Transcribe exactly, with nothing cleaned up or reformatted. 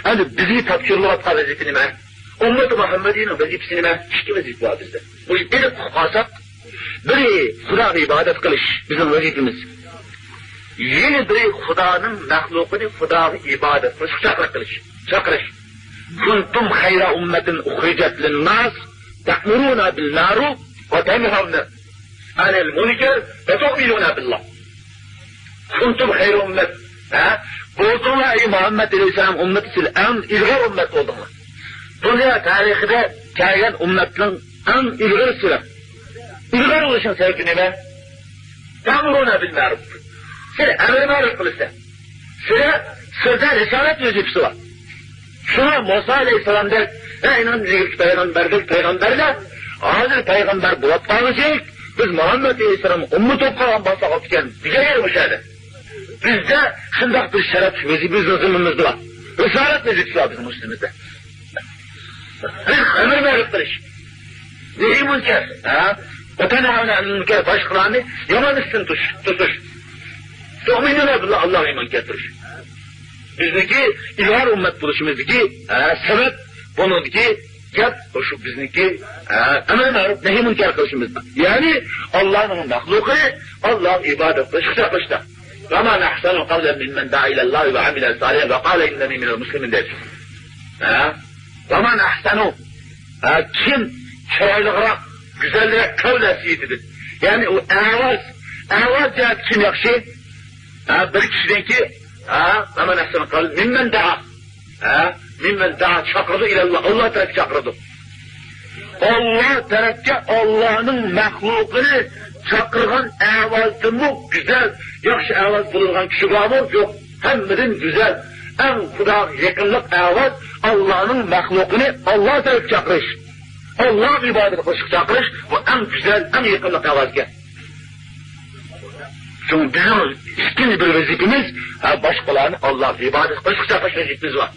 ئەمدى بىزگە تاپشۇرۇلۇۋاتقان ۋەزىپە نېمە؟ ئۈممىتى مۇھەممەدىينىڭ ۋەزىپىسى نېمە؟ ئىككى ۋەزىپە بار بىزدە. مۇشۇنى ئېنىق ئۇقۇپ قالساق، بىرى خۇداغا ئىبادەت قىلىش، بىزنىڭ ۋەزىپىمىز. يەنە بىرى خۇدانىڭ مەخلۇقىنى خۇداغا ئىبادەت قىلىشقا چاقىرىق قىلىش، چاقىرىش. كنتم خير أمة أخرجت للناس تأمرون بالمعروف وتنهون عن المنكر وتؤمنون بالله. كنتم خير أمة. ھە؟ بولدۇڭلار، ئەي مۇھەممەد ئەلەيھىسسالام ئۈممىتى، سىلەر ئەڭ ئىلغار ئۈممەت بولدۇڭلار. دۇنيا تارىخىدا كەلگەن ئۈممەتنىڭ ئەڭ ئىلغىرى سىلەر. ئىلغار بولۇشنىڭ سەۋەبى نېمە؟ تەئمۇرۇنە بىل مەرۇف. سىلەر ئەمر مەرۇف قىلىسىلەر. سىلەر، سىلەردە رىسالەت ۋەزىپىسى بار. شۇڭا مۇسا ئەلەيھىسسالامدەك، ھە، ئىنان، پەيغەمبەردەك پەيغەمبەرلەر ھازىر پەيغەمبەر بولۇپ قالغۇچىلىك، بىز مۇھەممەد ئەلەيھىسسالام ئۈممىتى بولۇپ قالغان بولساق بوپتىكەن دېگەن يەر مۇشۇ يەردە. بىزدە شۇنداق بىر شەرەپ ۋەزىپە بىزنىڭ زىممىمىزدە بار. رىسالەت ۋەزىپىسى بار بىزنىڭ ئۈستىمىزدە. بىز ئەمر مەرۇف قىلىش، نەھي مۇنكەر، ھە؟ ۋەتەنھەۋنە ئەنىل مۇنكەر، باشقىلارنى يامان ئىشتىن تۇتۇش، تۇتۇش. تۇئمىنۇنە بىللاھ، ئاللاھقا ئىمان كەلتۈرۈش. بىزنىڭكى ئىلغار ئۈممەت بولۇشىمىزدىكى، ھە، سەۋەب، بۇنىڭدىكى گەپ شۇ بىزنىڭكى، ھە، ئەمر مەرۇف، نەھي مۇنكەر قىلىشىمىزدا. يەنى ئاللانىڭ مەخلۇقى ئاللاغا ئىبادەت قىلىشقا چاقىرىشتا. ومن أحسن قولا ممن دعا إلى الله وعمل صالحا وقال إنني من المسلمين دەيدۇ. ھە؟ ۋەمەن ئەھسەنۇ. ھە، كىم چىرايلىقراق، گۈزەلرەك قەۋل ئەسلى دېدى. يەنى ئۇ ئاۋاز، ئاۋاز جەھەتتە كىم ياخشى؟ ھە، بىر كىشىنىڭكى، ھە، ۋەمەن ئەھسەنۇ قەۋلەن مىممەن دەئا. ھە، مىممەن دەئا، چاقىرىدۇ، ئىلەللا، ئاللا تەرەپكە چاقىرىدۇ. ئاللا تەرەپكە، ئاللانىڭ مەخلۇقىنى چاقىرغان ئاۋازدىنمۇ گۈزەل، ياخشى ئاۋاز بولىدىغان كىشى بارمۇ؟ يوق. ھەممىدىن گۈزەل، ئەڭ خۇداغا يېقىنلىق ئاۋاز ئاللانىڭ مەخلۇقىنى ئاللا تەرەپكە چاقىرىش، ئاللاغا ئىبادەت قىلىشقا چاقىرىش، بۇ ئەڭ گۈزەل، ئەڭ يېقىنلىق ئاۋاز ئىكەن. شۇڭا بىزنىڭ ئىككىنچى بىر ۋەزىپىمىز، ھە، باشقىلارنى ئاللاغا ئىبادەت قىلىشقا چاقىرىش ۋەزىپىمىز بار.